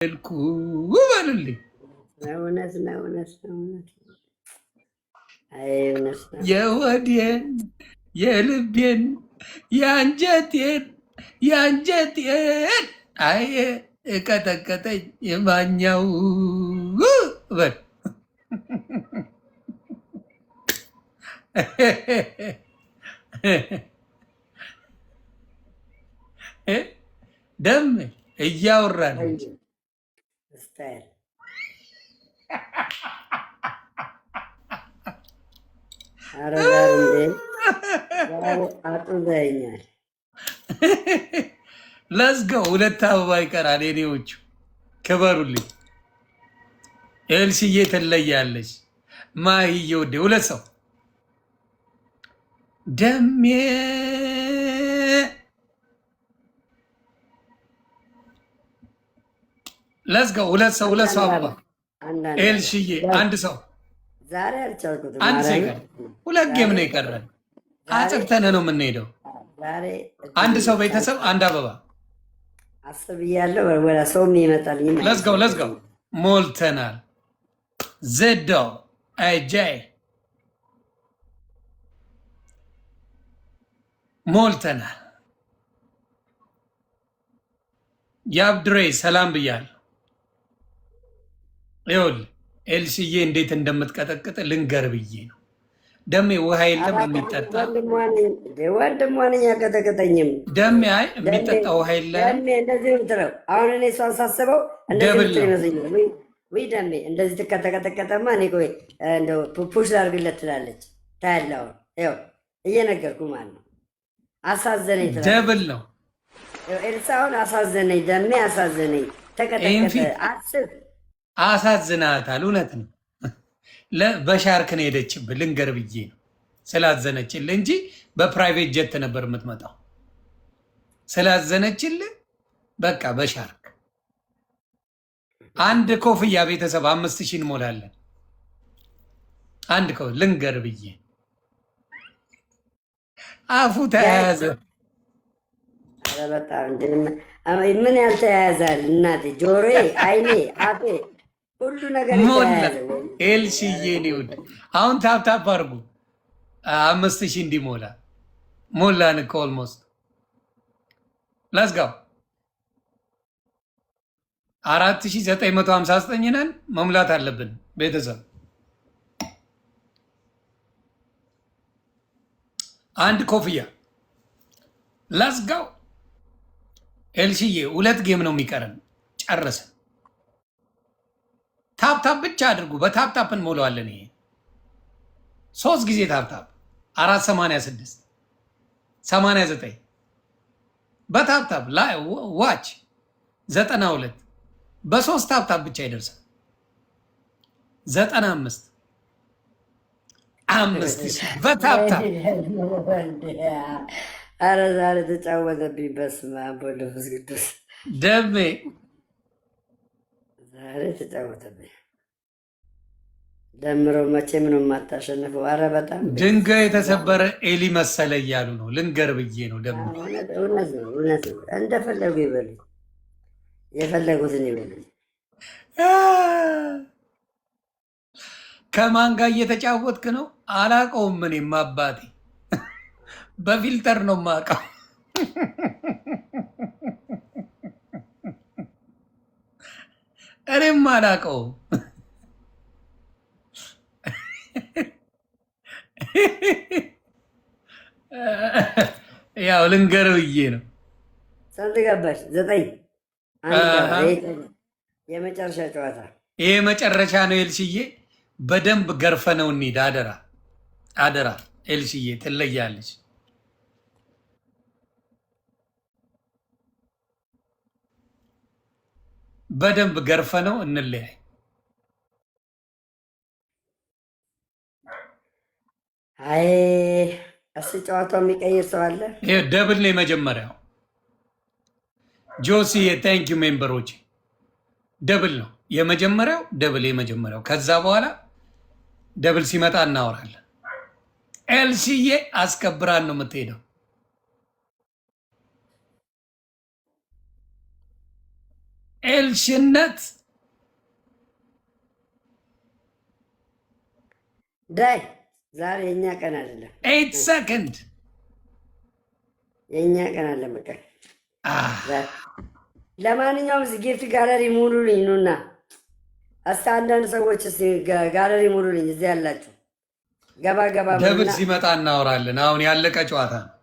ተጋደልኩ በሉልኝ። እውነት ነው፣ እውነት ነው፣ እውነት ነው። አይ እውነት ነው። የወዴን የልቤን የአንጀቴን የአንጀቴን አይ እቀጠቀጠኝ የማኛው በል። ደም እያወራን እንጂ Style። ኧረ ዛሬ እንዴ ዛሬ አጡዘኸኛል። Let's go። ሁለት አበባ ይቀራል። የኔዎቹ ክበሩልኝ። ኤልሲዬ ትለያለች። ማህዬ ውዴ ሁለት ሰው ደሜ። Let's go። ሁለት ሰው፣ ሁለት ሰው አበባ። አንዳንድ ኤልሽዬ አንድ ሰው። ዛሬ አልቻልኩትም። አንድ ሰው ማርያምን። ይቀራል። ሁለት game ነው የቀረን። አጽድተን ነው የምንሄደው። ዛሬ አንድ ሰው ቤተሰብ አንድ አበባ። አስብ እያለሁ ወደ ሰውም ይመጣልኝ። Let's go, let's go። ሞልተናል። ዘዶ አጃይ ሞልተናል። ያብድሬ ሰላም ብያለሁ። ይኸውልህ ኤልሲዬ እንዴት እንደምትቀጠቅጥ ልንገር ብዬ ነው። ደሜ ውሃ የለም የሚጠጣ። ወንድሟን ያቀጠቀጠኝም። ደሜ አይ የሚጠጣ ውሃ የለም። ደሜ እንደዚህ ነው የምትለው። አሁን እኔ እሷን ሳስበው እንደዚህ Double የምትል ነው። ይመስለኛል። ውይ ውይ ደሜ እንደዚህ ትከተቀጠቀጠማ እኔ ቆይ እንደው push ላድርግለት ትላለች። ታያለህ፣ አሁን ይኸው እየነገርኩህ ማለት ነው። አሳዘነኝ ትላለች። Double ነው። ይኸው ኤልሳ አሁን አሳዘነኝ፣ ደሜ አሳዘነኝ፣ ይህን ተቀጠቀጠ። ፊት አስብ። አሳዝናታል። እውነት ነው። በሻርክ ነው የሄደችብህ። ልንገር ብዬ ነው ስላዘነችልህ እንጂ በ private jet ነበር የምትመጣው። ስላዘነችልህ በቃ በሻርክ። አንድ ኮፍያ ቤተሰብ 5000 እንሞላለን። አንድ ልንገር ብዬ አፉ ተያያዘ። ኧረ በጣም እንደ ምን ያልተያያዛል እናቴ፣ ጆሮዬ፣ አይኔ፣ አፌ ሁሉ ነገር ሞላ። የተያያዘ። ኤልሲዬ እኔ ውድ አሁን tap tap አድርጉ 5000 እንዲሞላ። ሞላን እኮ almost። Let's go። 4959 ነን። መሙላት አለብን ቤተሰብ። አንድ ኮፍያ። Let's go ኤልሲዬ። ሁለት game ነው የሚቀረን። ጨረስን። Tap tap ብቻ አድርጉ። በ tap tap እንሞላዋለን። ይሄ ሶስት ጊዜ tap tap 486 89 በ tap tap watch 92 በሶስት tap tap ብቻ ይደርሳል። 95 5000 በ tap tap። ኧረ ዛሬ ተጫወተብኝ። በስመ አብ ወወልድ ወመንፈስ ቅዱስ። ደሜ። ዛሬ ተጫወተብኝ። ደምሮ መቼም ነው የማታሸንፈው። ኧረ በጣም ድንጋይ የተሰበረ ኤሊ መሰለ እያሉ ነው። ልንገር ብዬ ነው ደሜ። እውነት ነው፣ እውነት ነው። እንደፈለጉ ይበሉኝ፣ የፈለጉትን ይበሉኝ። ከማን ጋር እየተጫወትክ ነው? አላቀውም። እኔም አባቴ በ filter ነው የማውቀው። እኔም አላቀውም። ያው ልንገር ብዬ ነው። ስንት ገባሽ? ዘጠኝ አንድ ቀረ። ይሄ የመጨረሻ ጨዋታ። ይሄ መጨረሻ ነው ኤልሽዬ። በደንብ ገርፈነው እንሂድ። አደራ አደራ። ኤልሽዬ ትለያለች። በደንብ ገርፈነው እንለያይ። አይ እስኪ ጨዋታው የሚቀይር ሰው አለ? ይሄ double ነው የመጀመሪያው። ጆሲ የ thank you member ኦች። Double ነው የመጀመሪያው፣ double የመጀመሪያው። ከዛ በኋላ double ሲመጣ እናወራለን። ኤልሲዬ አስከብራን ነው የምትሄደው። ኤልሽነት። ዳይ ዛሬ የእኛ ቀን አይደለም። 8 ሰከንድ። የእኛ ቀን አይደለም። በቃ ለማንኛውም እዚህ gift gallery ሙሉልኝ፣ ኑና እስቲ አንዳንድ ሰዎች እስቲ ጋለሪ ሙሉልኝ። እዚህ ያላችሁ ገባ ገባ double በሉና ሲመጣ እናወራለን። አሁን ያለቀ ጨዋታ ነው።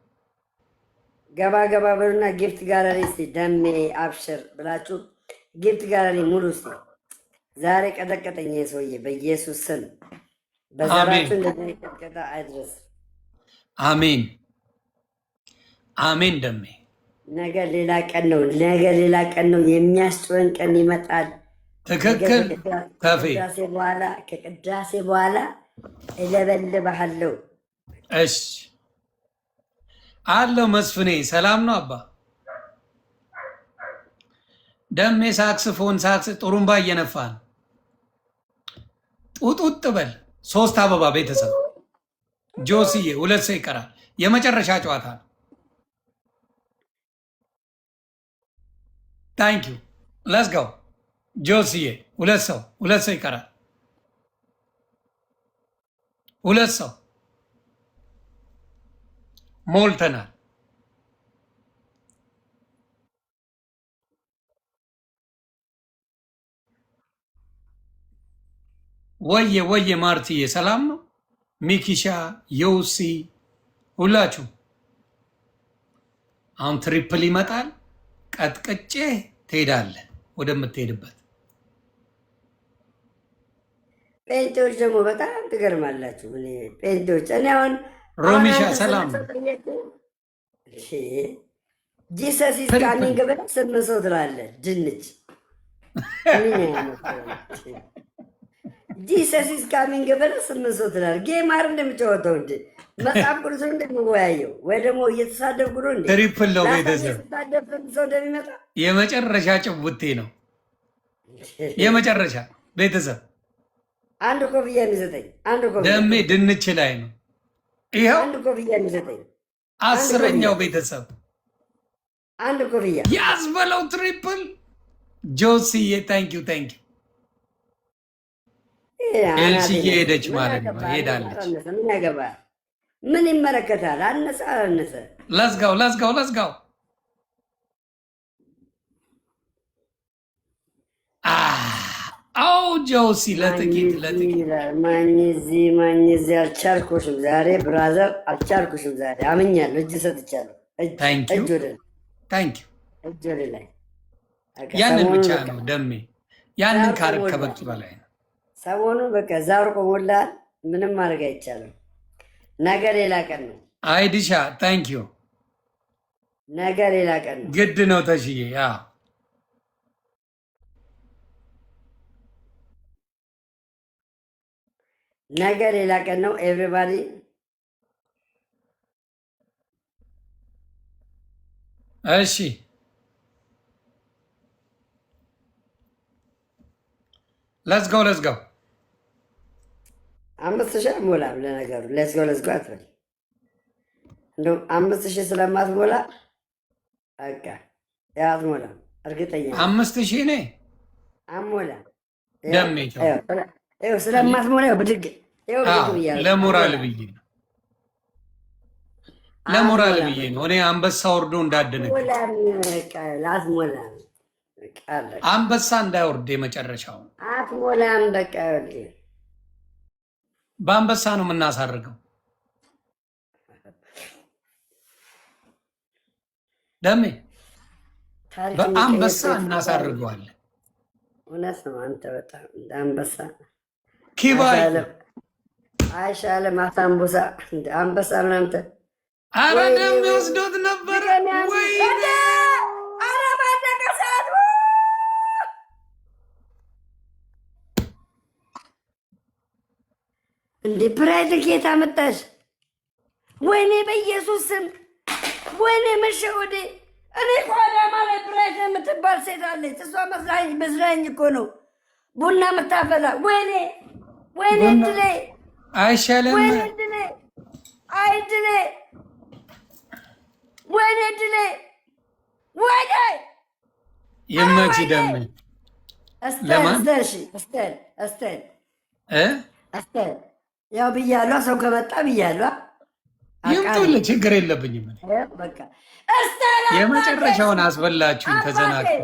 ገባ ገባ በሉና gift gallery እስቲ ደሜ አብሽር ብላችሁ gift gallery ሙሉ እስቲ። ዛሬ ቀጠቀጠኝ ይሄ ሰውዬ በኢየሱስ ስም። አሜን። በዘራችሁ እንደዚህ ቀጥቀጣ አይድረስ። አሜን አሜን። ደሜ። ነገ ሌላ ቀን ነው። ነገ ሌላ ቀን ነው። የሚያስጮኸን ቀን ይመጣል። ነገ ትክክል ተፌ። ከቅዳሴ በኋላ እለበልብሃለሁ። እሺ አለው መስፍኔ፣ ሰላም ነው አባ ደሜ። ሳክስፎን ሳክስ ጥሩምባ እየነፋ ነው። ጡጡጥ በል። ሶስት አበባ ቤተሰብ። ጆስዬ፣ ሁለት ሰው ይቀራል። የመጨረሻ ጨዋታ ነው። Thank you, let's go ጆስዬ። ሁለት ሰው፣ ሁለት ሰው ይቀራል። ሁለት ሰው ሞልተናል። ወየ ወየ ማርትዬ ሰላም ነው? ሚኪሻ፣ ዮሲ፣ ሁላችሁ። አሁን triple ይመጣል። ቀጥቅጬ ትሄዳለህ ወደምትሄድበት። ጴንጤዎች ደግሞ በጣም ትገርማላችሁ። እኔ ጴንጤዎች እኔ አሁን አሁን ሮሚሻ አንተ ሰላም ስምንት ነው? ሰው ጠየቅህ። Jesus is triple coming ብለህ ስምንት ሰው ትላለህ። ድንች ምን አይነት Jesus is coming ብለህ ስምንት ሰው ትላለህ። Game አይደል እንደምጫወተው እንዴ? መጽሐፍ ቅዱስ ነው እንደምወያየው ወይ ደግሞ እየተሳደብኩ ነው እንዴ? Triple ነው ላሳየህ ቤተሰብ። ስታደብ ስንት ሰው እንደሚመጣ። የመጨረሻ ጭውቴ ነው። የመጨረሻ ቤተሰብ። አንድ ኮፍያ የሚሰጠኝ፣ አንድ ኮፍያ። ደሜ ድንች ላይ ነው። ይኸው። አንድ ኮፍያ የሚሰጠኝ፣ አንድ ኮፍያ። 10ኛው ቤተሰብ። አንድ ኮፍያ። ያዝ በለው triple ጆሲዬ፣ thank you, thank you። ይሄ አናቴ ኤልሲዬ ነው። ሄደች ምን ማለት ነው። አገባ? አነሰ ሄዳለች። አላነሰ ምን ያገባ? ምን ይመለከታል? አነሰ አላነሰ። Let's go, let's go, let's go። አው ጆሲ ለጥቂት ለጥቂት። ይላል ማኝ እዚህ ማኝ እዚህ። አልቻልኩሽም ዛሬ brother፣ አልቻልኩሽም ዛሬ። አምኛለሁ፣ እጅ ሰጥቻለሁ። እጅ Thank you. እጅ ወደ Thank you. እጅ ወደ ላይ በቃ። ያንን ሰሞኑን ብቻ በቃ ነው ደሜ። ያንን ዛር ካረግ ቆሞላል። ከበቂ በላይ ነው። ሰሞኑን በቃ ዛር ቆሞላል። ምንም ማድረግ አይቻልም። ነገ ሌላ ቀን ነው። አይዲሻ thank you. ነገ ሌላ ቀን ነው። ግድ ነው ተሽዬ። Yeah. ነገ ሌላ ቀን ነው። Everybody. እሺ፣ let's go, let's go. 5,000 አትሞላም። ለነገሩ let's go, let's go አትበል። እንደውም 5,000 ስለማትሞላ በቃ ያው አትሞላም። እርግጠኛ ነኝ። 5,000 እኔ አትሞላም። ደሜ ቸው። ይኸው ስለማትሞላ ይኸው ብድግ፣ ይኸው ብድግ ብያለሁ። ለሞራል አትሞላም። ብዬ ነው፣ ለሞራል አትሞላም። ብዬ ነው። እኔ አንበሳ ወርዶ እንዳደነግጥ። አትሞላም። በቃ አትሞላም። በቃ አለቀ። አንበሳ እንዳይወርድ የመጨረሻው። አትሞላም። በቃ ይኸውልህ። በአንበሳ ነው የምናሳርገው። ደሜ። ታሪክ የሚቀይር በአንበሳ ሰው ይፈጠራል። እናሳርገዋለን። እውነት ነው። አንተ በጣም እንደ አንበሳ። ኪባይ። አይሻልም? አይሻልም? አሳምቡሳ እንደ አንበሳ ምናምን አረ ወይኔ ደሜ ወይኔ ወስዶት ነበረ። ድገሚ አንዴ። ወይኔ። እንደ ኧረ ባለቀ ሰዓት። እንዴ ብራይትን ከየት አመጣሽ? ወይኔ በኢየሱስ ስም፣ ወይኔ መሸወዴ። እኔ እኮ አዳማ ላይ ብራይት የምትባል ሴት አለች። እሷ መስላኝ መስላኝ እኮ ነው ቡና የምታፈላ። ወይኔ ወይኔ ቡና እድሌ። አይሻልም? ወይኔ እድሌ፣ አይ እድሌ፣ ወይኔ እድሌ፣ ወይኔ። ይመች ደም። አስቴር። ለማን? አስቴር፣ እሺ፣ አስቴር፣ አስቴር። እ? አስቴር፣ ያው ብያለሁ። ሰው ከመጣ ብያለሁ። ይምጡልህ፣ ችግር የለብኝም። እኔ በቃ አስቴር አባቴ፣ የመጨረሻውን አስበላችሁኝ። አባቴ፣ ተዘናግቶ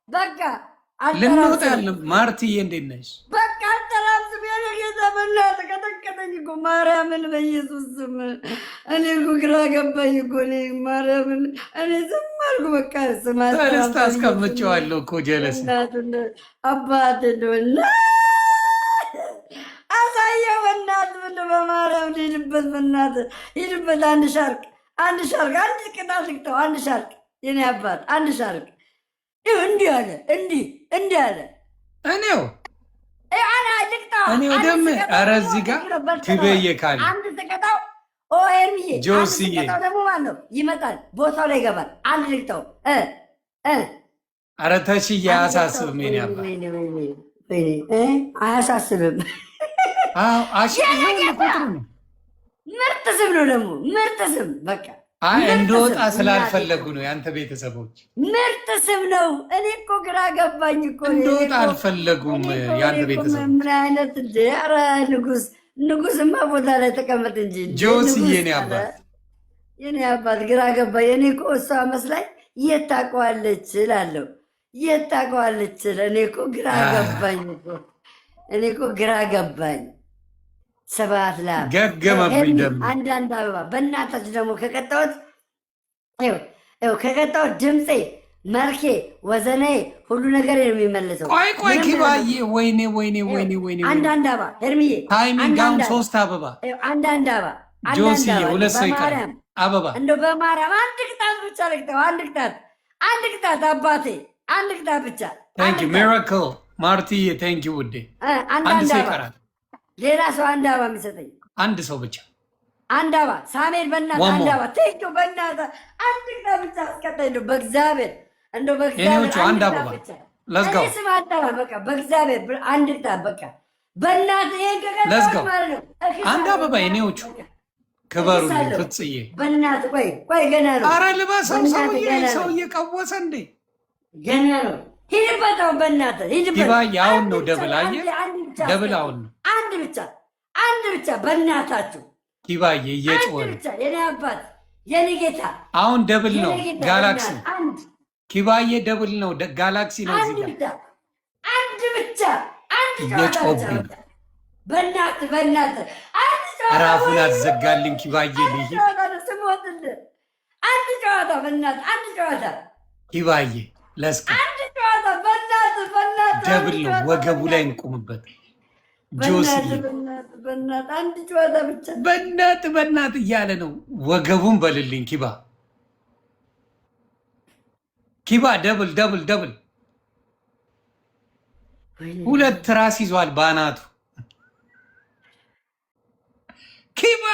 በቃ አልጠራም ልንወጣ ስም። ያለ ማርትዬ እንዴት ነሽ? በቃ አልጠራም ስም። የኔ ጌታ፣ በእናትህ ቀጠቀጠኝ እኮ፣ ማርያምን፣ በኢየሱስ ስም። እኔ እኮ ግራ ገባኝ እኮ። እኔ ማርያምን እኔ ዝም አልኩ። በቃ ስም አልጠራም። ተነስታ አስቀምጬዋለሁ እኮ ጀለስ። እናቱን አባቴ እንደሆነ አሳየው። በእናትህ ምነው በማርያም ሂድበት፣ በእናትህ ሂድበት። አንድ ሻርክ፣ አንድ ሻርክ፣ አንድ ቅጣት ልቅጠው። አንድ ሻርክ የኔ አባት፣ አንድ ሻርክ። ይኸው እንዲህ አለ፣ እንዲህ እንዲህ አለ። እኔው ይኸው አና ልቅጣው። እኔው አንድ ደም ስቀጣው ኧረ ደግሞ እዚህ ጋር በልተነዋል። ትበየ ካለ አንድ ስቀጣው፣ ኦ ኤርሚዬ፣ አንድ ጆስዬ። ስቀጣው ደግሞ ማለት ነው ይመጣል፣ ቦታው ላይ ይገባል። አንድ ልቅጣው እ እ ኧረ ተሽዬ አያሳስብም የኔ አባት። ወይኔ ወይኔ ወይኔ እ አያሳስብም። አዎ አሽ ይኸውልህ ቁጥሩ ነው። ምርጥ ስም ነው ደግሞ፣ ምርጥ ስም በቃ። አይ ምርጥ እንደወጣ ስም። ስላልፈለጉ ነው ያንተ ቤተሰቦች። ምርጥ ስም ነው። እኔ እኮ ግራ ገባኝ እኮ። እኔ እንደወጣ አልፈለጉም እኔ እኮ ያንተ እኔ እኮ ቤተሰቦች። ምን አይነት እንደ ኧረ ንጉስ፣ ንጉስማ ቦታ ላይ ተቀመጥ እንጂ እንደ ጆስዬ ንጉስ የኔ ኧረ አባት። የኔ አባት፣ ግራ ገባኝ። እኔ እኮ እሷ መስላኝ የት ታውቀዋለች እላለሁ። የት ታውቀዋለች? እኔ እኮ ግራ ገባኝ እኮ። እኔ እኮ ግራ ገባኝ። ሰባት ላም ገገመብኝ ሄርሚ፣ ደም። አንዳንድ አበባ በእናታችሁ። ደግሞ ከቀጣሁት፣ ይኸው ይኸው ከቀጣሁት ድምፄ፣ መልኬ፣ ወዘኔ፣ ሁሉ ነገር ነው የሚመለሰው። ቆይ ቆይ ምንም ኪባዬ፣ ወይኔ ወይኔ ወይኔ ወይኔ። አንዳንድ አበባ ሄርሚዬ። Timing አሁን አንዳንድ አበባ። ሶስት አበባ። ይኸው አንዳንድ አበባ፣ አንዳንድ ጆስዬ አበባ። ሁለት ሰው ይቀራል። በማርያም አበባ። እንደው በማርያም አንድ ቅጣት ብቻ ልቅጠው። አንድ ቅጣት፣ አንድ ቅጣት አባቴ፣ አንድ ቅጣት ብቻ። Thank አንድ you ቅጣት። ሚራክል ማርትዬ፣ thank you ውዴ። አንድ አንዳንድ ሰው አበባ። ይቀራል። ሌላ ሰው አንድ አበባ የሚሰጠኝ። አንድ ሰው ብቻ። አንድ አበባ ሳሜል፣ በእናትህ One አንድ more. አበባ፣ thank you። በእናትህ አንድ ቅጣት ብቻ አስቀጣኝ። እንደው በእግዚአብሔር፣ እንደው በእግዚአብሔር የኔዎቹ አንድ አንድ ቅጣት አበባ። ብቻ። Let's go. እኔ ስም አልጠራም። በቃ በእግዚአብሔር አንድ ቅጣት በቃ በእናትህ ይሄን Let's go. ከቀጣሁት ማለት ነው እክሳለሁ። አንድ አበባ የኔዎቹ፣ ክበሩልኝ። እክሳለሁ። ፍጽዬ። በእናትህ ቆይ ቆይ፣ ገና ነው። አረ ልበሰው። በእናትህ ሰውዬ ገና ነው። ሰውዬ ቀወሰ እንዴ? ገና ነው። ሂድበት አሁን፣ በእናትህ ሂድበት። ዲባዬ አሁን አንድ ነው ብቻ Double አየህ? አንድ ብቻ Double አስቀጣኝ። አሁን ነው። አንድ ብቻ፣ አንድ ብቻ በእናታችሁ። ኪባዬ አንድ እየጮኸ ነው። ብቻ የኔ አባት፣ የኔ ጌታ። አሁን double ነው። የኔ ጌታ። ጋላክሲ። በእናትህ አንድ ኪባዬ double ነው። ጋላክሲ ነው አንድ እዚህ ጋር። ብቻ፣ አንድ ብቻ፣ አንድ ጨዋታ ብቻ። እየጮኸብኝ በቃ በእናትህ፣ በእናትህ አንድ ጨዋታ። ኧረ አፉን ወይ አትዘጋልኝ ኪባዬ። አንድ ልሂድ። ጨዋታ ነው ስሞትልህ። አንድ ጨዋታ በእናትህ፣ አንድ ጨዋታ። ኪባዬ let's go. አንድ ጨዋታ በእናትህ፣ በእናትህ አንድ Double ነው። ጨዋታ። ወገቡ ላይ በእናትህ እንቁምበት ጆስዬ። በእናትህ፣ በእናትህ፣ በእናትህ አንድ ጨዋታ ብቻ። በእናት በእናት እያለ ነው። ወገቡን በልልኝ ኪባ፣ ኪባ double double double። ሁለት ራስ ይዟል ባናቱ ኪባ።